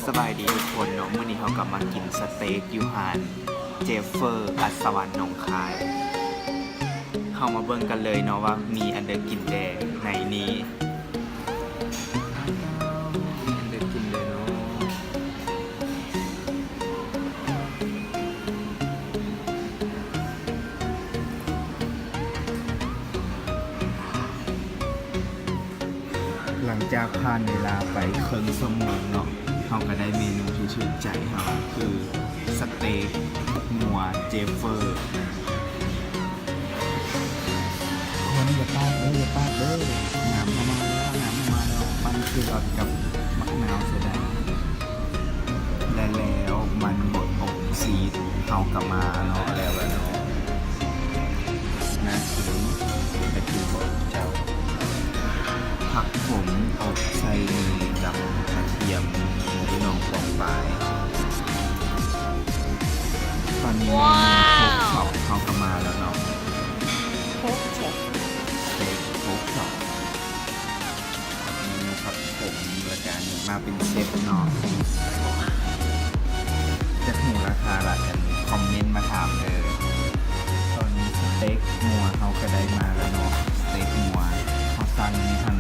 ສະບາຍດີທຸກຄົນເນາະ, ມື້ນີ້ເຮົາກໍມາກິນສະເຕັກຢູ່ຮ້ານເຈຟເຟີ ອັດສະຫວັນ ໜອງຄາຍ. ເຮົາມາເບິ່ງກັນເລີຍເນາະວ່າມີອັນໃດກິນແດ່ໃນນີ້. ມີອັນໃດກິນແດ່ເນາະ? ຫຼັງຈາກຜ່ານເວລາໄປເຄິ່ງຊົ່ວໂມງເນາະ, ເຮົາກໍໄດ້ເມນູທີ່ຖືກໃຈເຮົາ ຄືສະເຕັກງົວເຈຟເຟີ. ຄົນຢ່າປາກເດີ ຢ່າປາກເດີ. ນ້ຳເຮົາມາແລ້ວ ນ້ຳເຮົາມາແລ້ວ. ປັ່ນແຄຣອດກັບໝາກນາວເສຍດາຍ. ແລະແລ້ວມັນບົດອົບຊີສເຮົາກໍມາເນາະ, ແລ້ວລະເນາະ. ໜ້າກິນ ໄປກິນບໍ່ເຈົ້າ? ຜັກຂົມອົບໃສ່ໝີກັບກະທຽມ ພີ່ນ້ອງປ້ອງປາຍ. ຕອນນີ້ເມນູໂຄກສອງເຮົາກໍມາແລ້ວເນາະ. ໂຄກສອງ ສະເຕັກໂຄກສອງ. ເມນູຜັກຂົມ ລະກະອັນນີ້ມາເປັນເຊັດເນາະ. ຢາກຮູ້ລາຄາລະ ອັນຄອມເມັນມາຖາມເດີ. ຕອນນີ້ສະເຕັກງົວເຮົາກໍໄດ້ມາແລ້ວເນາະ, ສະເຕັກງົວເຮົາສັ່ງມີທັງ